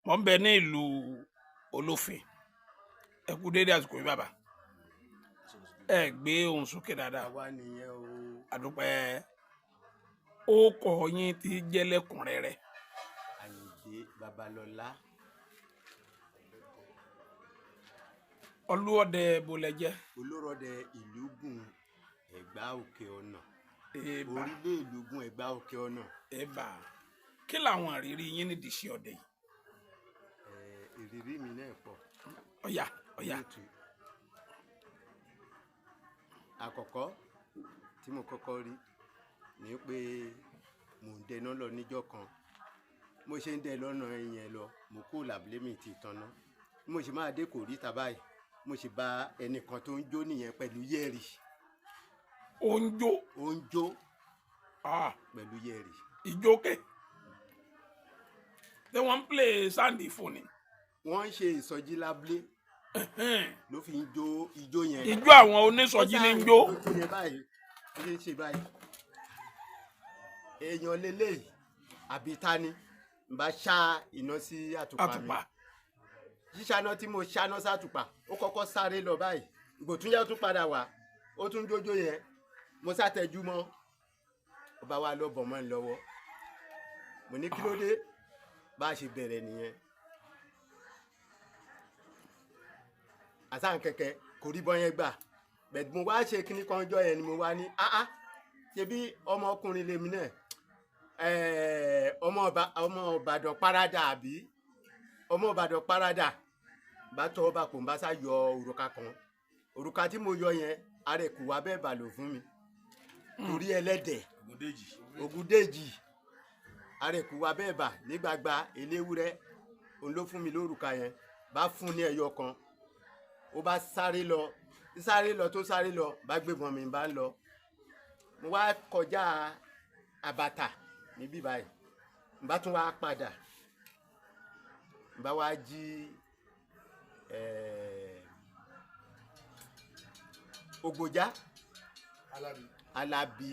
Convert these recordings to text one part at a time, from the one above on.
Mò ń bẹ ní ìlú Olófin. Ẹ kú déédéé àsìkò yìí, bàbá. Ẹ gbé ohùn sókè dáadáa. Àwa nìyẹn o. Àdúpẹ́. Ó kọ yín tí jẹ́ lẹ́kùnrẹ́rẹ́. Àyìndé Babalọ́lá. Olúọdẹ bolẹ jẹ́? Olórọdẹ Ìlúgùn, Ẹ̀gbá Òkè Ọ̀nà. Èèbà. Orílẹ̀ Ìlúgùn, Ẹ̀gbá Òkè Ọ̀nà. Èèbà. Kí làwọn àrírí yín nídìí iṣẹ́ ọdẹ yìí? Ìrírí mi náà pọ̀. Ọ̀yà ọ̀yà. Lóòtú. Àkọ́kọ́ tí mo kọ́kọ́ rí ni pé mò ń dẹná lọ níjọ́ kan. Mo ṣe ń dẹ lọ́nà yẹn lọ, mo kó làbílẹ̀ mi ti tanná. Bí mo ṣe máa dé kò ríta báyìí, mo sì bá ẹnìkan tó ń jó nìyẹn pẹ̀lú yẹ̀rì. Ó ń jó? Ó ń jó Ah, pẹ̀lú yẹ̀rì. Ìjókè tí wọ́n ń play sáǹdì fún ni? Wọ́n ń ṣe ìsọjí lábúlé ló fi ń jó ijó yẹn. Ijó àwọn onísọjí ní ń jó? Ó yẹn báyìí, ó ṣe ń ṣe báyìí. Èèyàn lélẹ́yìí àbí ta ni n bá ṣá iná sí àtùpà mi? Àtùpà. Ṣíṣáná tí mo ṣáná sátùpà, ó kọ́kọ́ sáré lọ báyìí. Ìgbò tún yẹ, ó tún padà wá, ó tún jójó yẹn. Mo sátẹjú mọ́, ó bá wá lọ bọ̀ mọ́ ń lọ́wọ́. Mo ní kí ló dé? Bá a ṣe bẹ̀rẹ̀ nìyẹn. Àsáǹ kẹ̀kẹ́ kò rí bọ́ yẹn gbà bẹ̀ẹ̀. Mo wá ṣe kíní kan jọ yẹn ni mo wá ní áá, ṣebí ọmọkùnrin lèmi náà, ọmọ ọmọ Ìbàdàn parada, àbí ọmọ Ìbàdàn parada. Bá tọ́ ọba kò ń bá sá yọ òrùka kan. Òrùka tí mo yọ yẹn, ara ẹ̀ kò wá bẹ́ẹ̀ bà lò fún mi torí ẹlẹ́dẹ̀ Ògúndèjì. Ara ẹ̀ kò wá bẹ́ẹ̀ bà ní gbagba eléwúrẹ́. Òun ló fún mi lórùka yẹn. Bá fún ní ẹyọ kan, ó bá sáré lọ, sáré lọ tó sáré lọ, bá gbébọn mi, bá ń lọ. Mo wá kọjá àbàtà níbí báyìí, n bá tún wá padà, n bá wá jí Ògbójá Alábí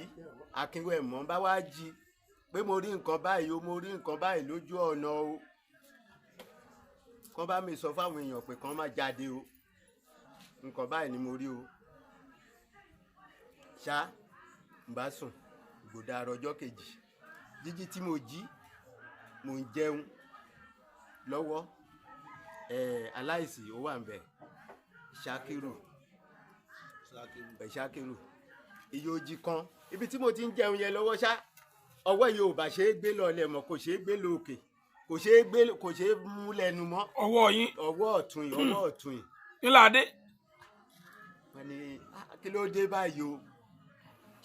Akínwẹ̀mọ́. N bá wá jí pé mo rí nǹkan báyìí o, mo rí nǹkan báyìí lójú ọ̀nà o, kán bá mi sọ fáwọn èèyàn pé kán má jáde o, nǹkan báyìí ni mo rí o. Ṣá n bá sùn gbòdà àròjọ kejì, jíjí tí mo jí, mò ń jẹun lọ́wọ́. Aláìsí ó wà ń bẹ̀, Ṣakiru ẹ̀ Ṣakiru iye ojì kan. Ibi tí mo ti ń jẹun yẹn lọ́wọ́ ṣá, ọwọ́ yìí ò bá ṣe é gbé lọlẹ̀ mọ́, kò ṣe é gbé lókè, kò ṣe é gbé, kò ṣe é mú lẹ́nu mọ́. Ọwọ́ yín? Ọwọ́ ọ̀tún yìí, ọwọ́ ọ̀tún yìí. Nílà dé. Wọ́n ní, "Ah, kí ló dé báyìí o?"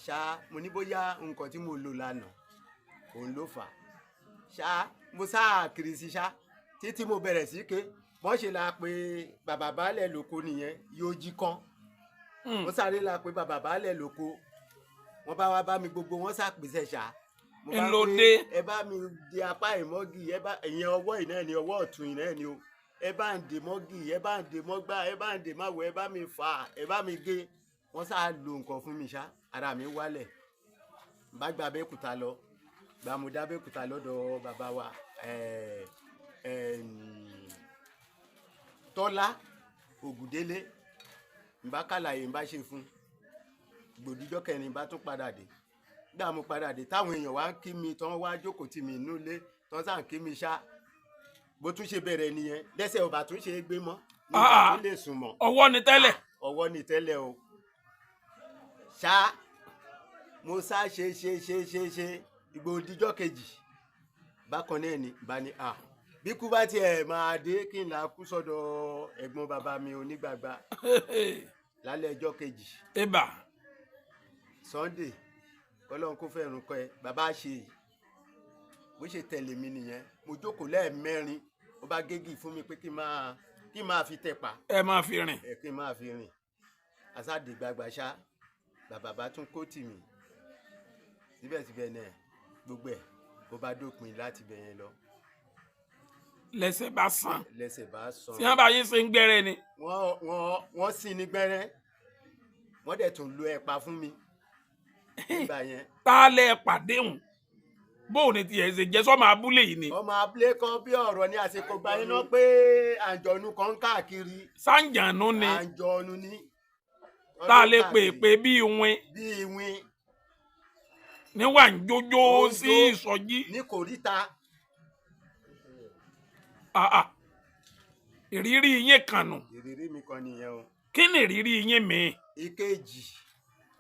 Ṣá mo ní bóyá nǹkan tí mo lò lánàá òun ló fà á. Ṣá mo sáà kiri sí ṣá títí mo bẹ̀rẹ̀ sí ké. Wọ́n ṣe la pé bàbá baálẹ̀ lóko nìyẹn, yóò jí kán. Wọ́n sáré la pé bàbá baálẹ̀ lóko. Wọ́n bá wá bá mi, gbogbo wọ́n ṣàpèsè ṣá. Mo bá Ńlọ pé dé. Ẹ bá mi di apá ìmọ́gì, ẹ bá ìyẹn ọwọ́ yìí náà ni, ọwọ́ ọ̀tún yìí náà ni o. Ẹ bá ń dè mọ́gì, ẹ bá ń dè mọ́gbà, ẹ bá ń dè máwọ̀, ẹ bá mi fà á, ẹ bá mi gé. Wọ́n sá lo nǹkan fún mi ṣá, ara mi wálẹ̀. N bá gba Abẹ́òkúta lọ, gba mo dá Abẹ́òkúta lọ́dọ̀ bàbá wa Tọ́lá Ògùndélé. N bá kàlàyé, n bá ṣe fún gbòdìjọ́ kẹrin, n bá tún padà dé. Gbà mo padà dé, táwọn èèyàn wá ń kí mi, tán wá jókòó tì mí nílé, tán sáà ń kí mi ṣá, bó tún ṣe bẹ̀rẹ̀ nìyẹn. Lẹ́sẹ̀ ò bá tún ṣe é gbé mọ́ ní ìgbà Ah. tó lè sùn mọ́. Ọwọ́ ni tẹ́lẹ̀? Ọwọ́ ni tẹ́lẹ̀ o. Ṣá mo sá ṣe ṣe ṣe ṣe ṣe ìgbòdìjọ́ kejì bákan náà ni bá ní à bí kú bá tiẹ̀ máa dé, kí n là kú sọ́dọ̀ ẹ̀gbọ́n bàbá mi onígbàgbà lálẹ́ ọjọ́ kejì. Ibà. Sunday, kọlọ́run kó fẹ́ràn kọ́ ẹ bàbá ṣe yìí. Bó ṣe tẹ̀lé mi nìyẹn. Mo jókòó lẹ́ẹ̀mẹ́rin, ó bá gégi fún mi pé kí n máa fi tẹ̀pà. Ẹ máa fi rìn. Ẹ kí n máa fi rìn. Asáde gbagba ṣá, bàbá bá tún kó tì mí síbẹ̀síbẹ̀ náà, gbogbo ẹ̀ bó bá dópin láti bẹ̀ yẹn lọ. Lẹ́sẹ̀ bá sàn. Lẹ́sẹ̀ bá sàn. Tí wọ́n bá yín ṣe ń gbẹ́rẹ́ ni? Wọ́n sì ní gbẹ́rẹ́, wọ́n dẹ̀ tún lo ẹ̀pà fún mi nígbà yẹn. Tá a lẹ pàdé hùn? Bóun ni tiẹ̀ ṣe jẹ́, sọ́mọ abúlé yìí ni? Ọmọ abúlé kan bí ọ̀rọ̀ ní àsìkò gba iná pé àǹjọ̀nú kan ń káàkiri. Sáǹjànú ni? Àǹjọ̀nú ni. Tá a lè pè pé bí iwin? Bí iwin. Níwà ń jójó Ó ń sí jó. ìsọjí. Ní kòríta. Ah, ah. Ìrírí yín kànù. Ìrírí mi kan nìyẹn o. Kí ni ìrírí yín mi? Ìkejì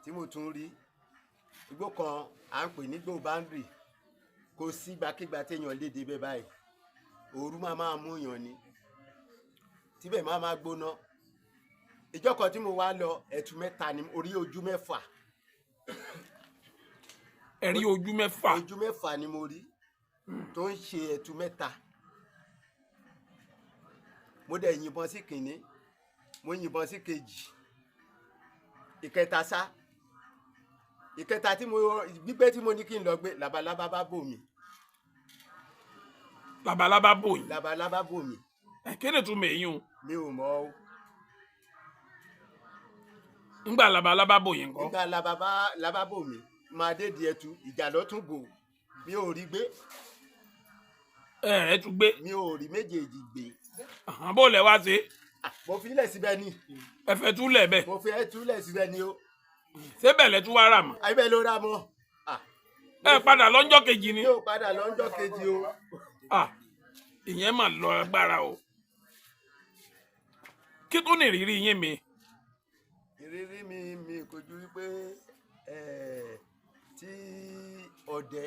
tí mo tún rí, igbó kan à ń pè ní igbó boundary. Kò sí ìgbàkigbà téèyàn lè débẹ̀ báyìí, òru máa máa mú yàn ni, tíbẹ̀ máa máa gbóná. Ìjọ kan tí mo wá lọ, ẹ̀tù mẹ́ta ni orí, ojú mẹ́fà. Ẹ̀rí ojú mẹ́fà? Ojú mẹ́fà ni mo rí tó ń ṣe ẹ̀tù mẹ́ta. Mo dẹ̀ yìnbọn sí kìnní, mo yìnbọn sí kejì, ìkẹta sá. Ìkẹta tí mo gbígbé, tí mo ní kí n lọ gbé, labalábá bá bò mí. Labalábá bò yín? Labalábá bò mí. Ẹ, kí ni túmọ̀ èyí o? Mi ò mọ̀ o. Ńgbà labalábá bò yín ńkọ́? Nígbà labalábá bò mí, máa dé di ẹtu, ìjà ló tún bò, mi ò rí gbé. Ẹ ẹ tún gbé? Mi ò rí méjèèjì gbé. Àhán, bó lẹ wá ṣe? Ah, mo fi ilẹ̀ síbẹ̀ ni. Ẹ fẹ́ túlẹ̀ bẹ́ẹ̀? Mo fi ẹtu lẹ̀ síbẹ̀ ni o. Ṣé lẹ tún wá rà mọ́? Ibẹ̀ ló rà mọ́. Ah, Ẹ padà lọ́jọ́ kejì ni? Mi ò padà lọ́jọ́ kejì o. Ah, ìyẹn mà lọ agbára o. Kí tún ní ìrírí yín mi? Ìrírí mi kò ju wípé tí ọdẹ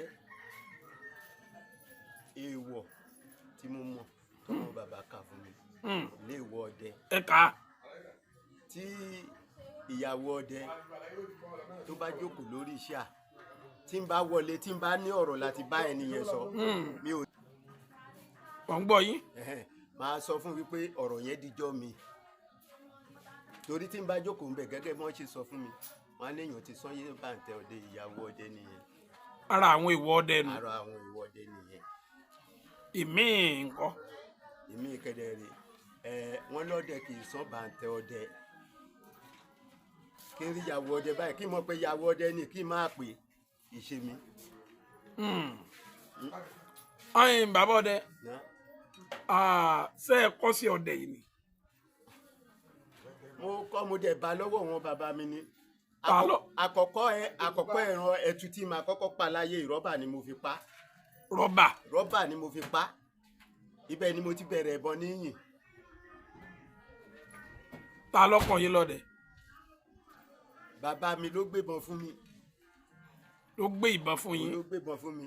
èèwọ̀ tí mo mọ̀ tọmọ bàbá kà fún mi léèwọ̀ ọdẹ. Ẹ kà á. Tí ìyàwó ọdẹ tó bá jókòó lórí iṣẹ́ à, tí n bá wọlé, tí n bá ní ọ̀rọ̀ láti bá ẹni yẹn sọ, mi ò Wọ́n ń gbọ́ yín. Ẹhẹ́n, máa sọ fún wípé ọ̀rọ̀ yẹn dijọ́ mi, torí tí n bá jókòó ń bẹ̀, gẹ́gẹ́ bí wọ́n ṣe sọ fún mi, wọ́n á léèyàn ti sọ yé bàǹtẹ̀ ọdẹ, ìyàwó ọdẹ nìyẹn. Ara àwọn ìwọ ọdẹ nù. Ara àwọn ìwọ ọdẹ nìyẹn. Ìmíì ńkọ́? Ìmí kẹdẹ rè ẹ, wọ́n lọ́dẹ kì í sọ bàǹtẹ̀ ọdẹ. Kí n rí ìyàwó ọdẹ báyìí, kí n mọ̀ pé ìyàwó ọdẹ ni, kí n máa pè ìṣe mi. Ọyìn bàbá ọdẹ. Ná. Ah, ṣé ẹ kọ́ sí ọdẹ yìí ni? Mo kọ́, mo dẹ̀ bá lọ́wọ́ wọn bàbá mi ni. Ta ló- Àkọ́kọ́ ẹran ẹtu tí màá kọ́kọ́ pa láyé, rọ́bà ni mo fi pa. Rọ́bà? Rọ́bà ni mo fi pa. Ibẹ̀ ni mo ti bẹ̀rẹ̀ ìbọn níyìn. Ta lọ́kọ̀ yín lọ́dẹ? Bàbá mi ló gbébọn fún mi. Ló gbé ìbọn fún Òun yín? ló gbébọn fún mi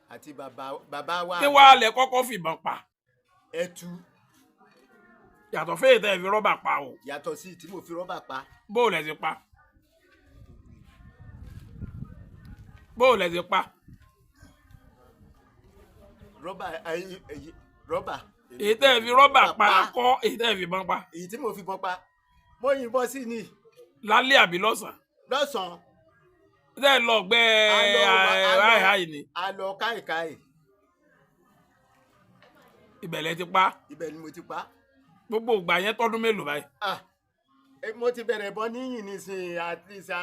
àti bàbá bàbá wa. Kí wàá lẹ kọ́kọ́ fìbọn pa? Ẹtu. Yàtọ̀ fẹ́yìí tẹ́ ẹ fi rọ́bà pa o? Yàtọ̀ sí tí mo fi rọ́bà pa. Bó o lẹ ti pa? Bó o lẹ ti pa? Rọ́bà, rọ́bà. Èyí tẹ́ ẹ fi rọ́bà pa kọ́, èyí tẹ́ ẹ fi ìbọn pa? Èyí tí mo fi bọ́n pa, mo yìnbọn sí ni. Lálẹ́ àbí lọ́sàn-án? Lọ́sàn-án. Tẹ́ ẹ lọ gbẹ́? A lọ Ráìháì ni? A lọ káìkáì. Ibẹ̀ lẹ ti pa? Ibẹ̀ ni mo ti pa. Gbogbo ìgbà yẹn tọ́dún mélòó báyìí? Ah, mo ti bẹ̀rẹ̀ ìbọn níyìn nísìnyí, at least a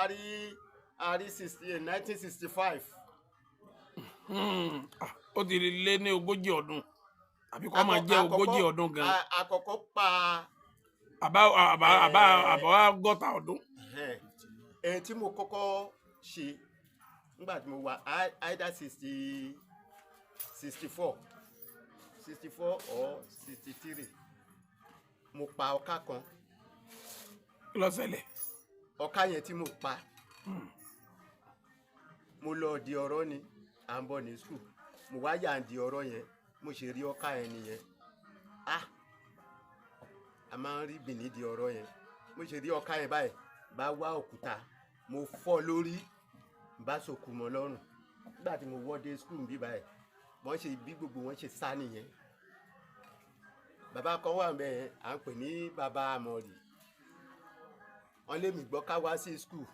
rí 1965. Ah, ó ti lé ní 40 ọdún, àbí kó máa jẹ́ 40 ọdún gan. Àkọ́kọ́ pa. Àbá àbá àbá àbá 60 ọdún. Ẹ tí mo kọ́kọ́ ṣe nígbà tí mo wà either 64 or 63, mo pa ọká kan. Kí ló ṣẹlẹ̀? Ọká yẹn tí mo pa, mo lọ di ọ̀rọ̀ ni, à ń bọ̀ ní school, mo wá yà ń di ọ̀rọ̀ yẹn, mo ṣe rí ọká yẹn nìyẹn. Ah, a máa ń rí gbìn di ọ̀rọ̀ yẹn. Mo ṣe rí ọká yẹn báyìí, bá wá òkúta, mo fọ́ lórí, bá sòkù mọ́ lọ́rùn. Nígbà tí mo wọ́ dé school bí báyìí, wọ́n ṣe bí gbogbo wọn ṣe sá nìyẹn. Bàbá kan wà bẹ́ẹ̀, à ń pè ní bàbá àmọ̀rì. Wọ́n lé mi gbọ́ ká wá sí school,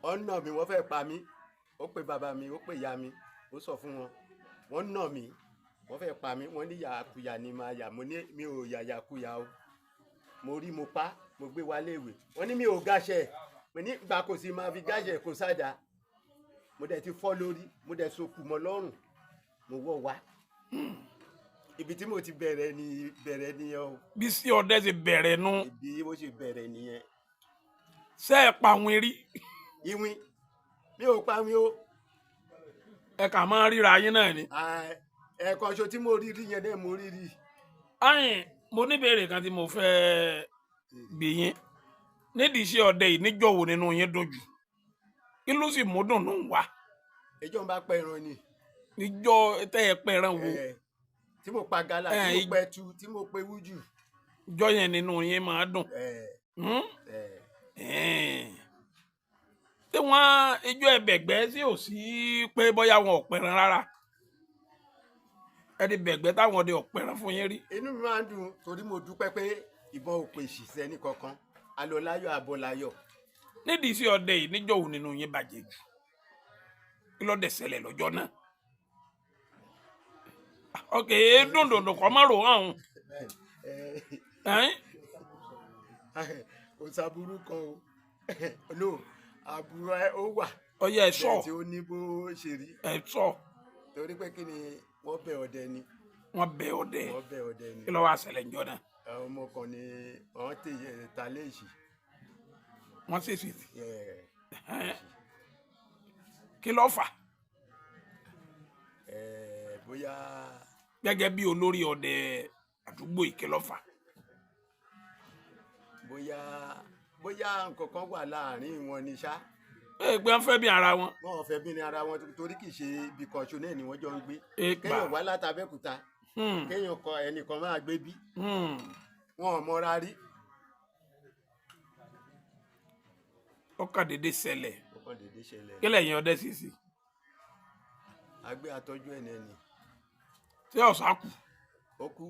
wọ́n nà mí, wọ́n fẹ́ pa mí. Ó pe bàbá mi, ó pe ìyá mi, ó sọ fún wọn. Wọ́n nà mí, wọ́n fẹ́ pa mí. Wọ́n ní yàkuyà ni màá yà. Mo ní mi ò yà yàkuyà o. Mo rí, mo pa, mo gbé wá léèwé. Wọ́n ní mi ò gáṣẹ́. Mo ní gbà kò sí máa fi gáṣẹ́, kò sájà. Mo dẹ̀ ti fọ́ lórí, mo dẹ̀ sokù mọ́ lọ́rùn, mo wọ́ wá. Ibi tí mo ti bẹ̀rẹ̀ ni bẹ̀rẹ̀ nìyẹn o. Bí sí ọdẹ ti bẹ̀rẹ̀ nu. Ibi mo ṣe bẹ̀rẹ̀ nìyẹn. Ṣé ẹ pa àwọn erí? Ìwìn mi ò pa mi o. Ẹ kà máa ríra yín náà ni. Ah, ẹ̀ẹ̀kan ṣo tí mo rí rí yẹn náà mo rí rí. Ayin, mo ní ìbéèrè kan tí mo fẹ́ bi yín. Nídìí iṣẹ́ ọdẹ yìí, níjọ́ wo nínú yín dùn jù? Kí ló sì mú dùnnú wá? Ìjọ ń bá pẹran ni. Níjọ́ tẹ́ ẹ pẹran wo? Tí mo pa gala, tí mo pẹ tu, tí mo pe wújù. Ìjọ́ yẹn nínú yín máa dùn. Tí wọ́n ijó ẹbẹ̀gbẹ́ sí ò sí pé bóyá wọn ò pẹran rárá. Ẹni bẹ̀gbẹ́ táwọn ọdẹ ò pẹran fún yín rí. Inú mi máa ń dùn torí mo dúpẹ́ pé ìbọn ò pèsè sẹ́ni kankan. Alọ́láyọ̀ abọ́láyọ̀. Nídìí iṣẹ́ ọdẹ yìí, níjọ́ wo nínú yín bàjẹ́ jù? Kí ló dẹ̀ ṣẹlẹ̀ lọ́jọ́ náà? Ok, dùndùndùn kọ́ mọ́ rò hàn. Kò sábúrú kan o. No, àbúrò ẹ ó wà. Ọyẹ ẹ sọ. Bẹ́ẹ̀ tí ó ní bó ṣe rí. Ẹ sọ. Torí pé kí ni wọ́n bẹ ọdẹ ni. Wọ́n bẹ ọdẹ. Wọ́n bẹ ọdẹ ni. Kí ló wá ṣẹlẹ̀ níjọ́ náà? Ọmọ kan ni wọ́n tè ta léèṣì. Wọ́n ṣèṣì. Kí ló fà? Bóyá. Gẹ́gẹ́ bí olórí ọdẹ àdúgbò yìí, kí ló fà? Bóyá nǹkan kan wà láàrin wọn ni ṣá. Ẹ pé wọ́n fẹ́ bí ara wọn. Wọn ò fẹ́ bí ní ara wọn torí kì í ṣe ibi kan ṣo náà ni wọ́n jọ ń gbé. Kéèyàn wá látàbẹ́kúta. Kéèyàn kọ ẹnìkan máa gbé bí. Wọn ò mọra rí. Ó kàn déédéé ṣẹlẹ̀. Ó kàn déédéé ṣẹlẹ̀. Kí lẹ̀yin ọdẹ sì sí? A gbé atọ́jú ẹ̀ náà ni. Ṣé ọ̀sán kù? Ó kú.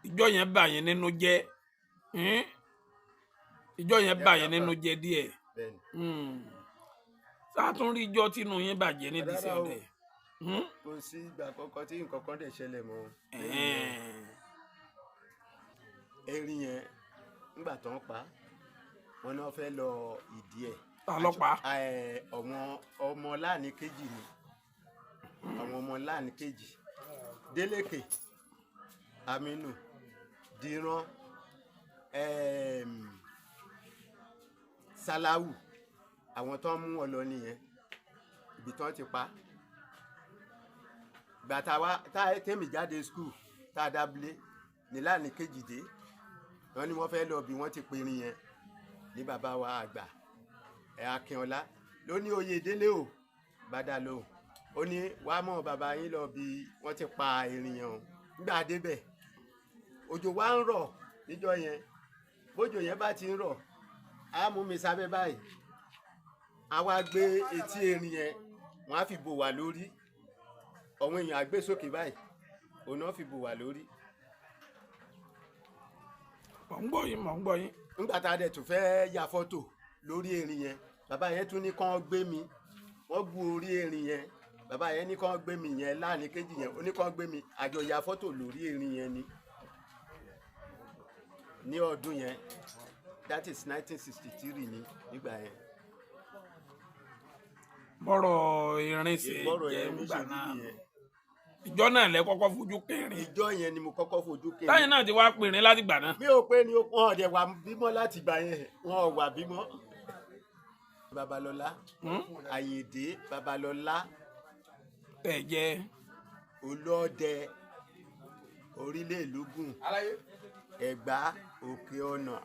Ìjọ yẹn bà yín nínú jẹ́. Ìjọ yẹn bà yín nínú jẹ́ díẹ̀. Sátúnrí ìjọ tínú yín bàjẹ́ nídìí iṣẹ́ ọdẹ. Kò sí ìgbà kankan tí nǹkan kan dẹ̀ ṣẹlẹ̀ mọ́. Erin yẹn nígbà tó ń pa wọn náà fẹ́ lọ ìdí ẹ̀. Ta ló pa? Ọmọ láàní kejì ni. Àwọn ọmọ láàní kejì. Délékè, Aminu, Dìran, Salawu, àwọn tó ń mú wọn lọ nìyẹn. Ibi tó ń ti pa. Ìgbà tá wa tá tèmi jáde skul tá a dábìlẹ̀ ní láàní kejì dé. Wọ́n ní wọ́n fẹ́ lọ bí wọ́n ti perin yẹn ní bàbá wa àgbà Akínọlá ló ní oyè délé o bàdà lóhùn. Ó ní wàá mọ̀ bàbá yín lọ bí wọ́n ti pa erin yẹn o. Nígbà débẹ̀ òjò wa ń rọ̀ níjọ́ yẹn. Bójò yẹn bá ti ń rọ̀ á mú mi sábẹ́ báyìí. A wá gbé etí erin yẹn, wọ́n á fi bò wá lórí. Àwọn èèyàn á gbé sókè báyìí, òun náà fi bò wá lórí. Mò ń gbọ́ yín, mò ń gbọ́ yín. Nígbà tá a dẹ̀ tún fẹ́ ya fọ́tò lórí erin yẹn, bàbá yẹn tún ní kán gbé mi. Wọ́n bu orí erin yẹn. Bàbá yẹn ní kán gbé mi yẹn láàrin kejì yẹn, ó ní kán gbé mi. Àjọ ya fọ́tò lórí erin yẹn ni. Ní ọdún yẹn, that is 1963 ni nígbà yẹn. Bọ́rọ̀ irin ṣe jẹ́ nígbà náà. Ìjọ náà lẹ kọ́kọ́ fojú kẹrin. Ìjọ yẹn ni mo kọ́kọ́ fojú kẹrin. Táyìn náà ti wá pèrè láti gbà náà. Mi ò pé ni wọn ò dẹ̀ wà bímọ láti gbà yẹn, wọn ò wà bímọ. Babalọlá, Àyìndé Babalọlá. Ẹ jẹ́. Olóòdẹ orílẹ̀ ìlúgùn, Ẹ̀gbá Òkè Ọ̀nà.